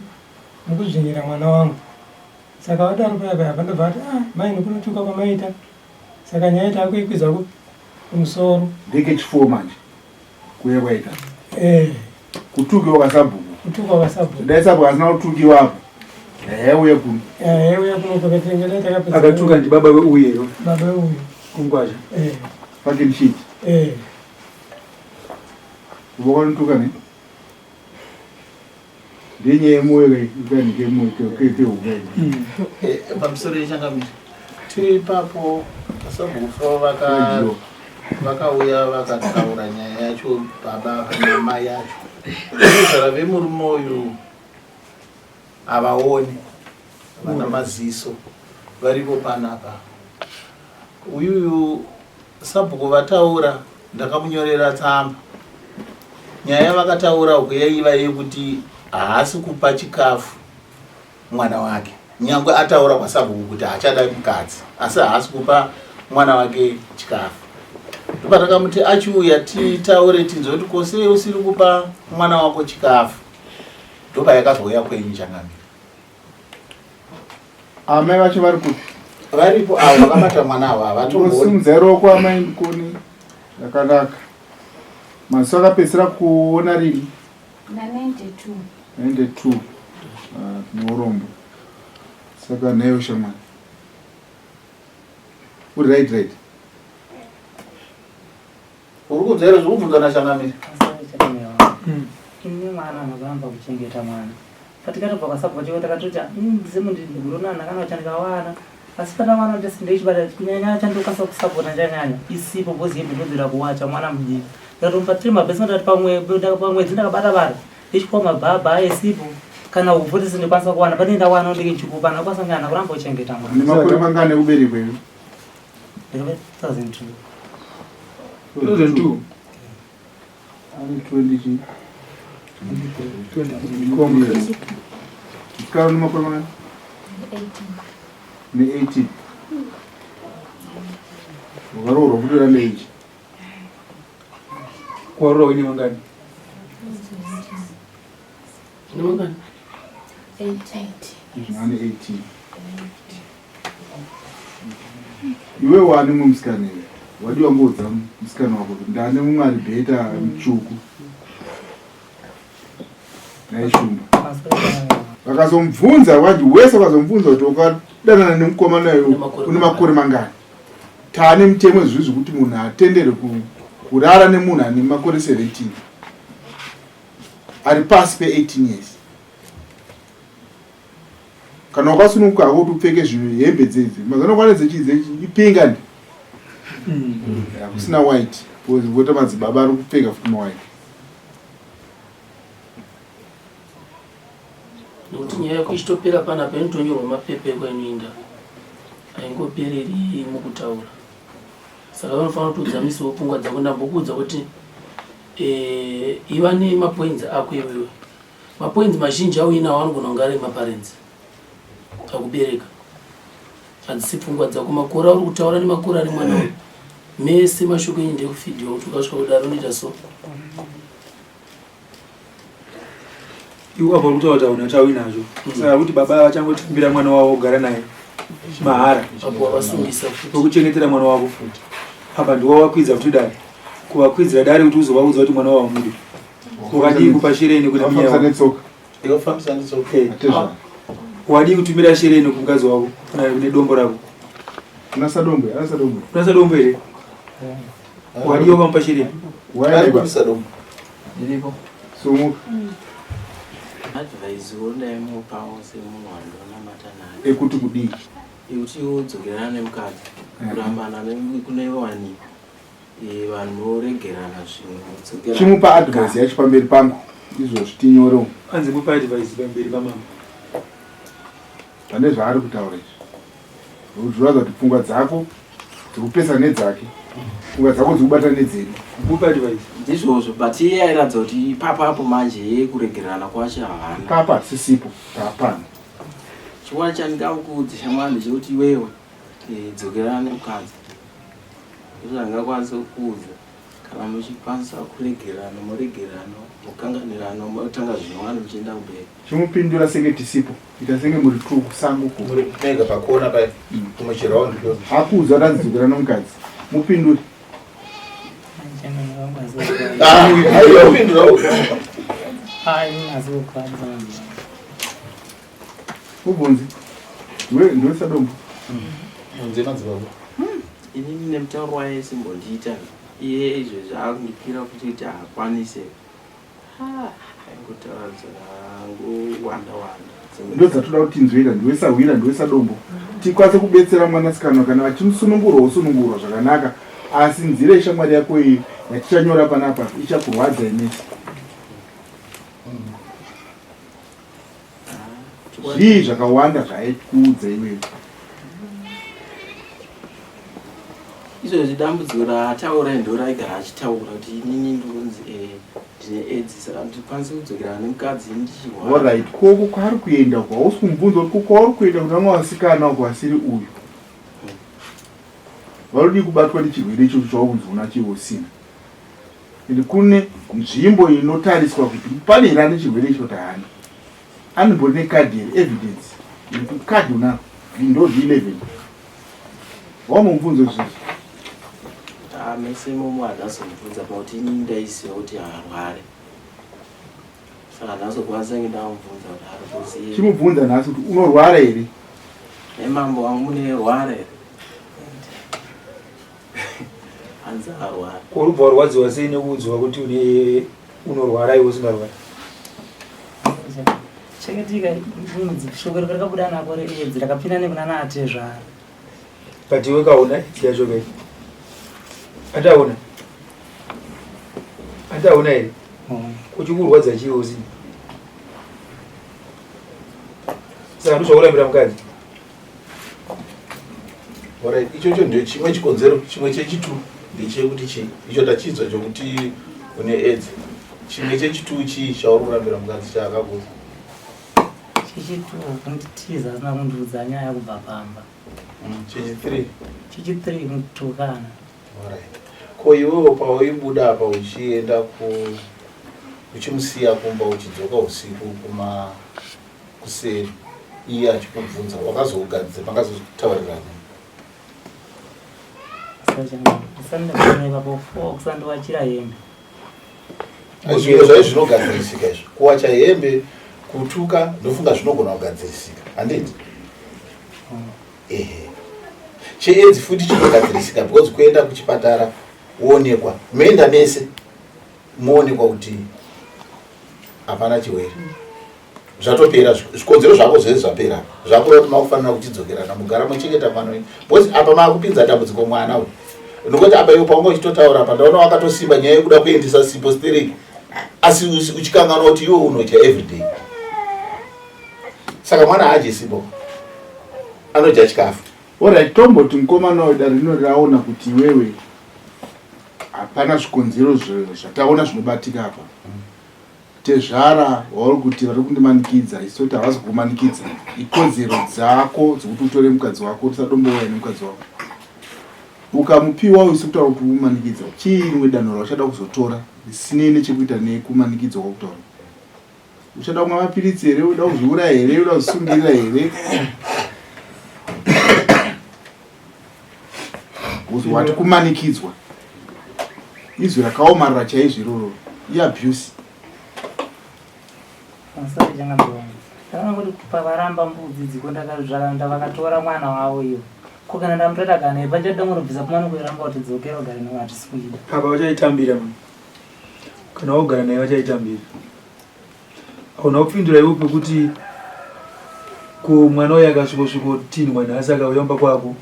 muri kudzvinyira mwana wangu Saka vadaro paya paya pandobva ati ah mai nekunotuka kwamaita saka nyaya takuikwidza kumusoro. Ndekechifo manje kuuya kwaita. Eh. Kutukiwa kwasabhuku. Kutukwa kwasabhuku. Dai sabhuku asina kutukiwa apo. Eh uye kuno. Eh uye kuno kwakatenga dai takapedza. Akatuka ndi baba veuye. Baba veuye. Kungwazha. Eh. Fucking shit. Eh. Vokonotuka ne? Ndenyaya yemoyo kani kemoyo kehuka eh, pamusoro yechangamire tiri ipapo sabhuku vakauya vakataura nyaya yacho baba namai yacho zara vemurume uyu havaoni vana maziso varipo panapa uyuyu Sabhuku vataura ndakamunyorera tsamba. Nyaya yavakataura uku yaiva yekuti haasi kupa chikafu mwana wake. Nyangwe ataura kwasabhuku kuti haachada mukadzi asi haasi kupa mwana wake chikafu. Ndopatakamuti achiuya titaure tinzwe kuti ko sei usiri kupa mwana wako chikafu. Ndopayakazouya kwenyu changamire. Amai vacho vari kupi? Varipo avo vakabata mwana avo havatomboni. Simudza ruoko amai ndikuone. Zvakanaka. Maziso akapedzisira kuona rini? Na 92. 92. Ah, tine urombo. Saka nhaiwe shamwari. Uri right right. Uri kunzwa here zviri kubvunzwa naChangamire? Ini mwana anokuramba kuchengeta mwana. Patikatobva kwasabhuku chaiwo takatoti semundi ndinonana kana chandikawana asi pandawana ndechibata kunyanya chandokwanisa kusapota chanyanya isipo bhozi hembe ndodzira kuwacha mwana mudiki ndikatomupa tiri mabhesi ndati pamwedzi ndakabata bata ndichipiwa mabhabha esipo kana upfu tese ndikwanisa kuwana pane ndawana ndenge chikupa ndakwanisa nyana kuramba kuchengeta mwana. Nemakore mangani ekuberekwa iwe? Ndakaba 2002. 2002. Ari 20 chi? 23. Musikana une makore mangani? 18. Ne 18. Wakaroorwa kutora neage. Kuwaroorwa uine mangani? Une mangani? 18. Ane 18. Iwe wane mumwe musikana here? Wadi wangoudza musikana wako kuti ndane mumwe ari bheta mutsvuku. Nhai Shumba. Vakazomubvunza wanji wese vakazomubvunza kuti wakadanana nemukomana uyu une makore mangani? Taane mutemo izvizvi zvekuti munhu haatenderwe kurara nemunhu ane makore 17 ari pasi pe 18 years. Kana wakasununguka hako kuti upfeke zvinhu hembe dzedzi mazano kwane dzechi dzechi ipinga ndi hakusina white because vota madzibaba ari kupfeka futi mawhite. Nekuti nyaya yako ichitopera panapa inotonyorwa mapepa ekwainoenda haingopereri mukutaura saka vanofanira kutodzamisawo pfungwa dzako ndambokuudza kuti eh, iva nemapoints ako iwewe mapoints mazhinji auinawo anogona kunge ari emaparents akubereka hadzisi pfungwa dzako makore auri kutaura nemakore ari mwana uyu mese mashoko enyu ndekufidhiwa kuti ukasvika kudaro unoita so Iwe apa uri kutaura kuti hauna chauinacho saka kuti baba vachangotambira mwana wavo kugara naye mahara apo wavasungisa futi vokuchengetera mwana wavo futi apa ndiwo wakwidza futi dare kuvakwidzira dare kuti uzovaudza kuti mwana wavo mude wakadii kupa shereni kuna Wafambisa munya wako netsoka. Ndikafambisa netsoka. Eh. Atezvara. wadii kutumira shereni kumukadzi wako kana kune dombo rako Kuna sadombo, ana sadombo. kuna sadombo here wadii wakamupa shereni Ari Waenda. kubisa dombo. Ndiripo. Sumuka. Advice wo ndaimupawo semunhu wandonamata naye. Ekuti kudii? Ekuti udzokerana nemukadzi. Kurambana kune wanikwa. Eh, vanhu voregerana zvimwe vodzokerana. Chimupa advice yacho pamberi pangu. Izvozvi tinyore umu. Anzi mupa advice pamberi pamama. Pane zvaari kutaura izvi. Zvoratidza kuti pfungwa dzako dzikupesana nedzake. Pfungwa dzako dzikubatana nedzedu. Mupa advice. Ndizvozvo but iye airatidza kuti ipapo apo manje iye kuregerana kwacho havana. Ipapa hasisipo taapano. Chokwadi chandingakuudza shamwari ndechekuti iwewe eh, dzokerana nemukadzi. Ndozvandingakwanisa kukuudza. Kana muchikwanisa kuregerana moregerana mokanganirana motanga zvinyowani muchienda kumberi. Chimupindura senge tisipo. Ita senge muri two kusango ko. Muri mega pakona paya. Kumuchiraundi. Akuudza kuti anzi dzokera nomukadzi. Mupindure. Ah, aiwa kupindura uyu. Ubvunze. Ndiwe ndiwe sadombo. Unze madzibaba. Inini nemutauro waye simbondiita iye izvezvi akundipira futi kuti haakwanise. Aingotaura zvakangowanda wanda. Ndo dzatoda kuti tinzwira ndiwe sahwira ndiwe sadombo. Tikwanise kubetsera mwanasikana kana achisunungurwa osunungurwa zvakanaka asi nzira yeshamwari yako iyi yatichanyora panapa ichakurwadza imese. Zvii zvakawanda zvaaikuudza iwewe? Izvozvi dambudziko raataura ndo raigara achitaura kuti inini ndikunzi eh, ndine aids saka ndikwanise kudzokerana nemukadzi ndichirwara. Alright, koko kwaari kuenda uko hausi kumubvunza kuti ko kwauri kuenda kuna vamwe vasikana uko asiri uyu. Varikudii kubatwa nechirwere ichocho chawakunzi unacho iwe usina? And kune nzvimbo inotariswa kuti pane here ane chirwere icho kuti haana. Anembori nekadhi here evidence yekuti kadhi unaro ndo V11. Wamubvunzo izvozvo? Ah, mese imomo handazomubvunza pakuti ini ndaiziva kuti haarware. Saka nhasi nge ndamubvunza kuti ari kuziva. Chimubvunza nhasi kuti unorwara here? Nemambo wangu mune rwara here? Hanzi arwara. Ko urubva warwadziwa sei nekuudzwa kuti une unorwara iwe usingarwari? Chakatika shoko rakabuda nako reedzi rakapinda nekuna naatezvara. But iwe kaona edzi yacho kai? Andaona. Andaona here? Uchikurwadza chii usina? Saka ndozvakurambira mukadzi. Alright, ichocho ndiyo chimwe chikonzero, chimwe chechitu ndechekuti chii? Icho tachinzwa chokuti une aids. Chimwe chechitu chii chauri kurambira mukadzi chaakakuudza? Chechitu kunditiza asina kundiudza nyaya kubva pamba. Chechi3. Chechi3 kutukana. Alright. Ko iwewe pawaibuda apa uchienda ku uchimusiya kumba uchidzoka usiku kuma kuseri iye achikubvunza wakazogadzira makazotaurirana Kusandiwachira hembe. Zvimwe zvai zvinogadzirisika izvo kuwacha hembe kutuka ndofunga zvinogona kugadzirisika handiti ehe cheedzi futi chinogadzirisika because kuenda kuchipatara woonekwa moenda mese moonekwa kuti hapana chirwere zvatopera zvikonzero zvako zvese zvapera zvakureva kuti makufanira kuchidzokerana mugara mochengeta mwana wenyu because apa makupinza dambudziko mwana uyu nokuti apa iwe paunga uchitotaura apa ndaona wakatosimba nyaya yekuda kuendesa sipo stereki asi uchikanganwa kuti iwe unodya everyday saka mwana haadye sipo anodya chikafu Alright, tomboti mukomana uyu dare rino raona kuti iwewe hapana zvikonzero zvataona zvinobatika apa. Tezvara wauri kuti vari kundimanikidza isu toti havasi kukumanikidza ikodzero dzako dzekuti utore mukadzi wako usadombouya nemukadzi wako ukamupiwa uyu sekutaura kuti umanikidza chii rimwe danho rauchada kuzotora risinei nechekuita nekumanikidzwa kwakutaura uchada kumwa mapiritsi here uda kuzviuraya here uda kuzvisungirira here wati kumanikidzwa izwi rakaomarara chaizvo iroro iabuse ndakangoti pavaramba mbudzi dziko ndakazvaranda vakatora mwana wavo ivo ko kana ndamutata kana pachada kunobvisa kumana kuiramba kuti dzokera ugare nawo hatisi kuida apa vachaitambira kana wogara naye vachaitambira Hauna kupindura iwe pekuti ko mwana uyo akasvikosvikotinhwa nhasi akauya kumba kwako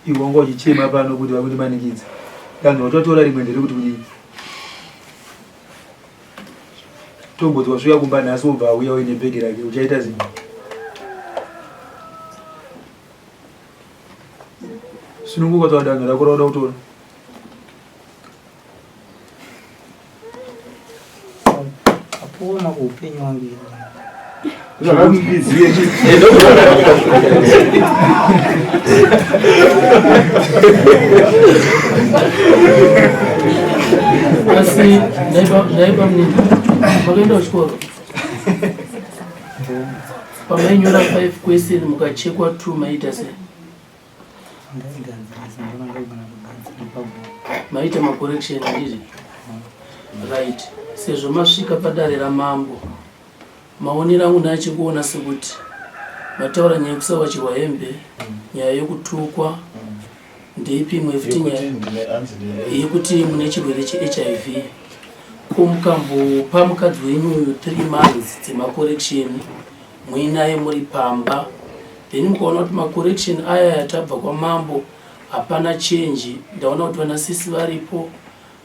iwe wanga uchichema pano kuti vakundimanikidza danho rauchatora rimwe nderekuti kudii tomboti wasvika kumba nhasi wobva auya uine bhegi rake uchaita zii sununguka taura danho rako rauda kutora Apuwa makuupenyu wangu iri. Asi ndaipa munini makaenda kuchikoro pamainyora 5 question mukachekwa 2 maita sei? Maita macorrection handiti? Right. Sezvo masvika padare ramambo, maonero angu ndachikuona sekuti mataura nyaya yekusawachirwa hembe, nyaya yekutukwa, ndeipi imwe futi nyaya yekuti mune chirwere cheHIV. Ko mukambopa mukadzi wenyu uyu 3 months dzemacorrection muinaye muri pamba then mukaona kuti macorrection aya yatabva kwamambo hapana change ndaona kuti vana sisi varipo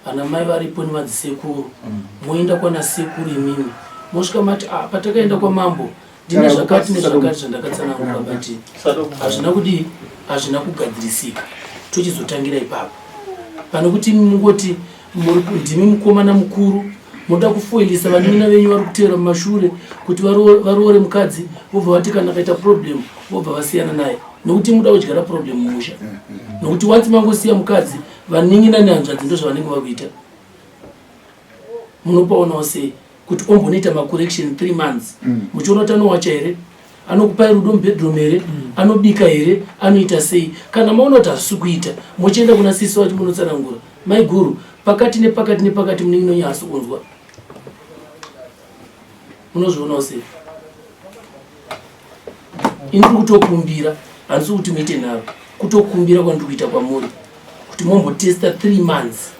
vana mai varipo nemadzisekuru mm. moenda kwana sekuru imimi mosvika mati ah, patakaenda kwamambo ndine zvakati nezvakati zvandakatsanangura but hazvina kudii hazvina kugadzirisika tochizotangira ipapo pane kuti mungoti ndimi mukomana mukuru moda kufoilisa vanin'ina venyu vari kuteera mumashure kuti varoore mukadzi vobva vati kana akaita problem vobva vasiyana naye nokuti muda kudyara problem mumusha. Nokuti once mangosiya mukadzi, vanin'ina nehanzvadzi ndozvavanenge vakuita. Munopaonawo sei kuti ombonoita macorrection 3 months muchiona kuti anowacha here, anokupai rudo mubedroom here, anobika here, anoita sei. Kana maona kuti hazvisi kuita, mochienda kuna sisi vacho munotsanangura. Maiguru, pakati nepakati nepakati munin'ina wenyu haasi kunzwa. Munozvionawo sei? Ini ndiri kutokumbira, handisi kuti muite nharo, kutokumbira kwandiri kuita kwamuri kuti mombotesta 3 months.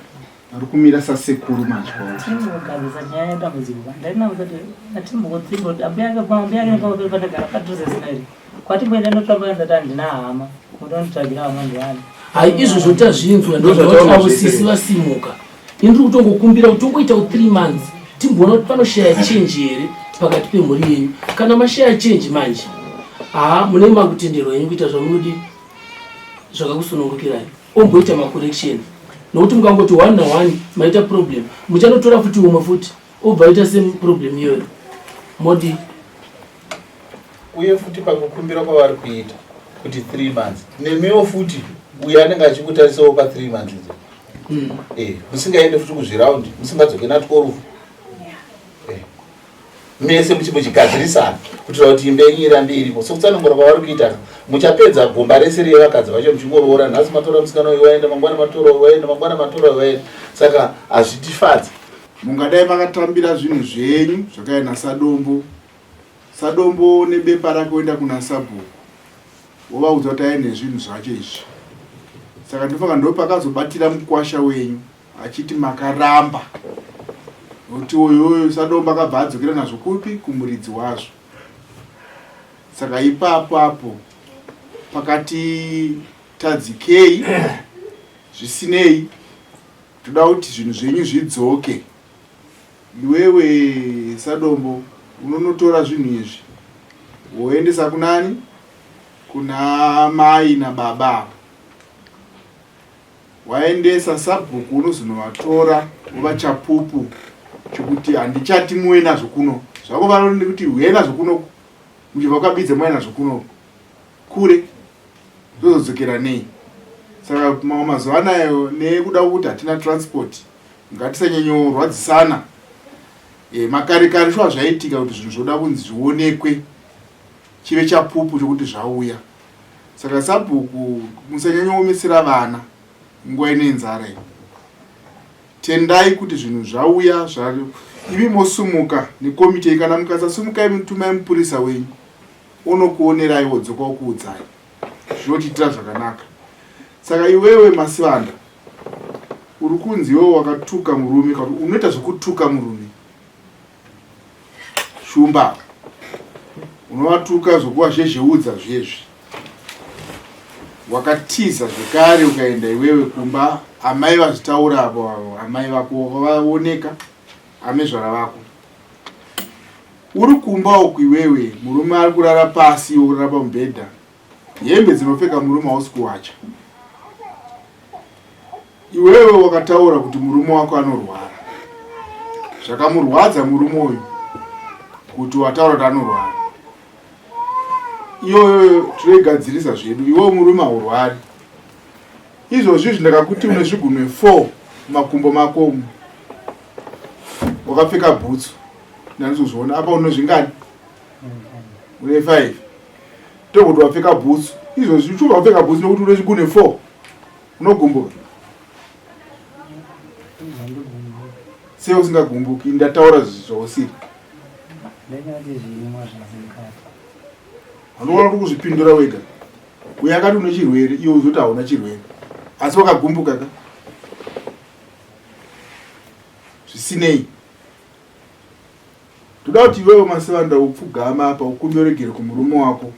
Ari kumira sasekuru manje kwauri. Timbogadzisa nyaya yedambudziko. Ndaina kuti atimbodzimbo ambuya yake ambuya yake nepamwe pandagara padhuze sina iri. Kwatimboenda ndotsvaka ndati handina hama. Mutonditsvagira hama ndiani. Hai izvozvo tazvinzwa ndozvati avo sisi vasimuka. Ini ndiri kutongokumbira kuti tongoitawo 3 months timboona kuti panoshaya change here pakati pemhuri yenyu. Kana mashaya change manje, haa mune makutenderwa henyu kuita zvamunodi zvakakusunungukirai. Omboita macorrection nokuti mukangoti one na one maita problem, muchanotora futi umwe futi obva aita same problem iyoyo modi. Uye futi pakukumbira kwavari kuita kuti 3 months, nemiwo futi uyo anenge achikutarisawo pa 3 months idzo. Musingaende futi kuzviraundi, musingadzoke na 12. Mese muchigadzirisana kuitira kuti imba yenyu irambe iripo. Sokutsanangura kwavari kuita, muchapedza gomba rese revakadzi vacho muchingoroora. Nhasi matora musikana uyu waenda, mangwana matora uyu waenda, mangwana matora uyu waenda. Saka hazvitifadzi. Mungadai makatambira zvinhu zvenyu zvakauya naSadombo. Sadombo nebepa rake oenda kuna sabhuku wovaudza kuti aende nezvinhu zvacho izvi. Saka ndinofunga ndopakazobatira mukwasha wenyu achiti makaramba nokuti uyoyo Sadombo akabva adzokera nazvo kupi kumuridzi wazvo. Saka ipapo apo pakati tadzikei, zvisinei toda kuti zvinhu zvenyu zvidzoke. Iwewe Sadombo unonotora zvinhu izvi woendesa kunani? Kuna mai nababa ava. Waendesa sabhuku unozonovatora wova chapupu chokuti handichati muve nazvo kuno. Zvako vanoti kuti huye nazvo kuno muchibva kwabidza muve nazvo kuno kure tozodzokera nei. Saka mamwe mazuva anayo nekuda kwekuti hatina transport ngatisanyanyorwadzisana. Makare kare shuwa zvaiitika kuti zvinhu zvoda kunzi zvionekwe chive chapupu chokuti zvauya. Saka sabhuku musanyanyoomesera vana nguva ino yenzara iyi. Tendai kuti zvinhu zvauya imi mosumuka nekomiti iyi. Kana mukasasumuka imi tumai mupurisa wenyu onokuonerai wodzoka okuudzai zvinotiitira zvakanaka. Saka iwewe Masivanda uri kunzi iwewe wakatuka murume kana kuti unoita zvekutuka murume Shumba unovatuka zvokuvazhezheudza zvezvi. Wakatiza zvekare ukaenda iwewe kumba amai vazvitaura apo avo amai vako vaoneka amezvara vako. Uri kumba uku iwewe murume ari kurara pasi iwe kurara pamubhedha. Hembe dzinopfeka murume hausi kuwacha. Iwewe wakataura kuti murume wako anorwara. Zvakamurwadza murume uyu kuti wataura kuti anorwara. Iyoyo tinoigadzirisa zvedu. Iwewe murume haurwari. Izvozvi izvi ndakakuti une zvigunwe 4 makumbo mako umu. Wakapfeka bhutsu. Ndandizozviona apa une zvingani? Une 5. Tokuti wapfeka bhutsu. Izvozvi uchibva wapfeka bhutsu nekuti une zvigunwe 4. Unogumbuka? Sei usingagumbuki? Ndataura zvausiri. Unoona kuti kuzvipindura wega. Uyo akati une chirwere, iwe uzoti hauna chirwere. Asi wakagumbuka ka? Zvisinei. Toda kuti iwewe Masivanda upfugama apa ukumbire ruregero kumurume wako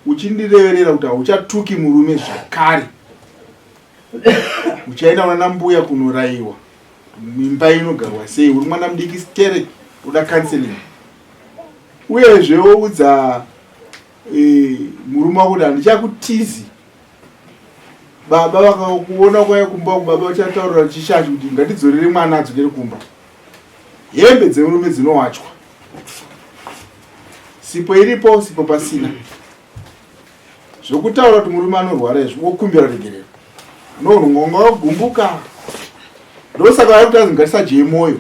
uchindireverera kuti hauchatuki murume zvakare. Uchaenda kunana mbuya kunoraiwa mimba inogarwa sei, uri mwana mudiki sterek, uda counseling. Uyezve woudza murume wako kuti handichakutizi. Baba vakakuona kwaya kumba, baba vachataurira chishashi kuti ngatidzorere mwana adzokere kumba. Hembe dzemurume dzinowachwa, sipo iripo, sipo pasina. Zvokutaura kuti murume anorwara izvi, wokumbira regerero. Unoona unga wagumbuka. Ndosaka vari kuti ngatisajeye moyo.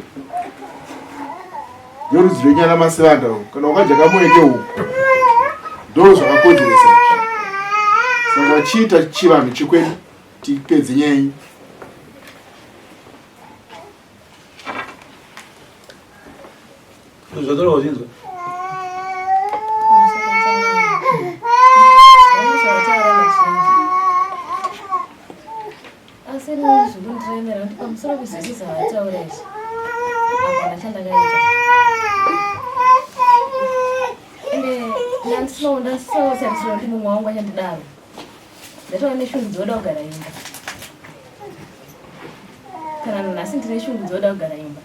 Yorudzi rwenyana masivanda kana wakadya kamoyo kehuku. Ndo zvakakodzeresa izvi. Saka chiita chivanhu chekwedu tipedze nyaya yenyu. Zvataura wazvinzwa? Asi ini zvikundiremera kuti pamusoro pezvese zvavataura izvi hapana chandakaita. Ende ndandisinawo ndandisinawo tarisiro kuti mumwe wangu achandidaro. Ndatova neshungu dzoda kugara imba. Kana nanhasi ndine shungu dzoda kugara imba.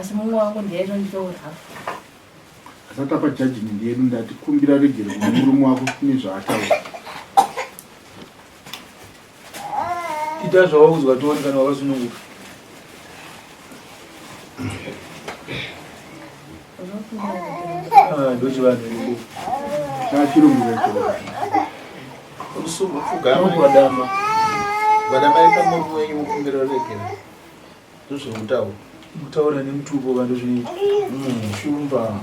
Asi mumwe wangu ndiye aitonditawo rafu. Asati apa judgment yedu ndati kumbira regero kune murume wako nezvaataura. Ita zvawaudzwa tione kana wakasununguka. Ah, ndochivanhu iripo. Chachirungu recho. Gwadama. Gwadama ipamurume wenyu mukumbira regero. Ndozvekutaura. Kutaura nemutupo ka ndozvinoita. Shumba.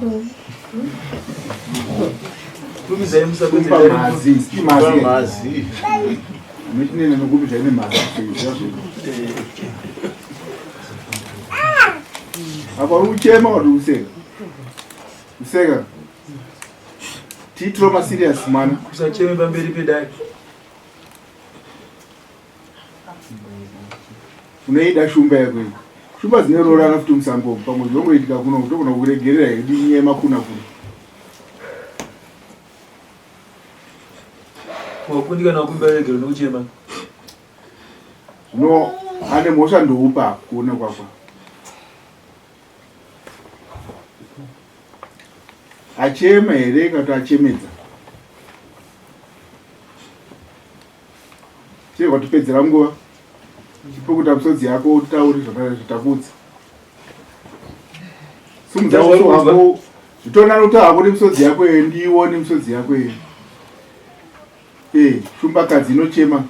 Kurumidzai musapedze Shumba dare. mhazi, mhazi. Mhazi. Muchinene nokupi zvaine mhazi. Apa uri kuchema kana kuti kuseka? Kuseka. Tiitiro maserious mwana. Usacheme pamberi pedare. Unoida shumba yako iyi. Shumba dzinoroorana futi musango pamwe zvinongoitika kuno togona kuregerera hedu inyaya yemakuna kuna. Wakundikana kukumbira regero nekuchema. Zvino ane mhosva ndoupa kuona kwakwa. Achema here kana kuti achemedza? Chii watipedzera nguva? Chipukuta misodzi yako utaure zvatakuudza. Simudza uso hwako zvitonana kuti hako nemisodzi yako iyo ndiione misodzi yako iyo. Eh, shumbakadzi inochema.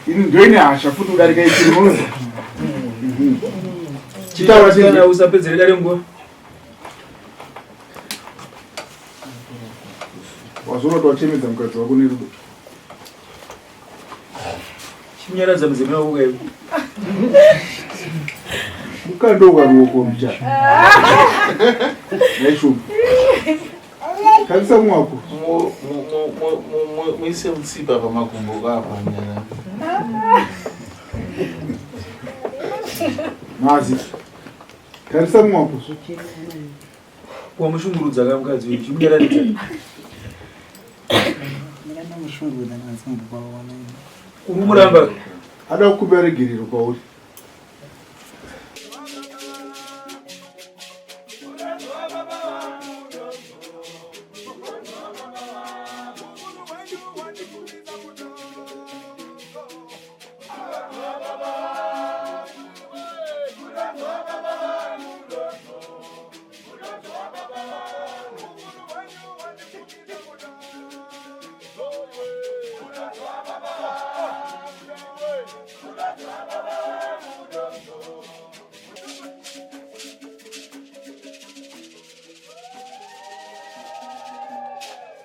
Ini ndoine hasha futi kudarika ichiri munoziva. Chitaura chena usapedzere dare nguva. Wazoona kuti wachemedza mukadzi wako nerudo. Chinyaradza mudzimai wako kaiwe. Mukando ukaruoko mcha. Naishumba. Tarisa mwako. Muise mutsipa pamakumbo apa nyara. Mazi. Tarisa mwako. Wamushungurudza ka mukadzi uyu chimunyaradza. Ndinomushungurudza nanzimbukaona. Uri kumuramba? Ada kukumbira regerero kwauri.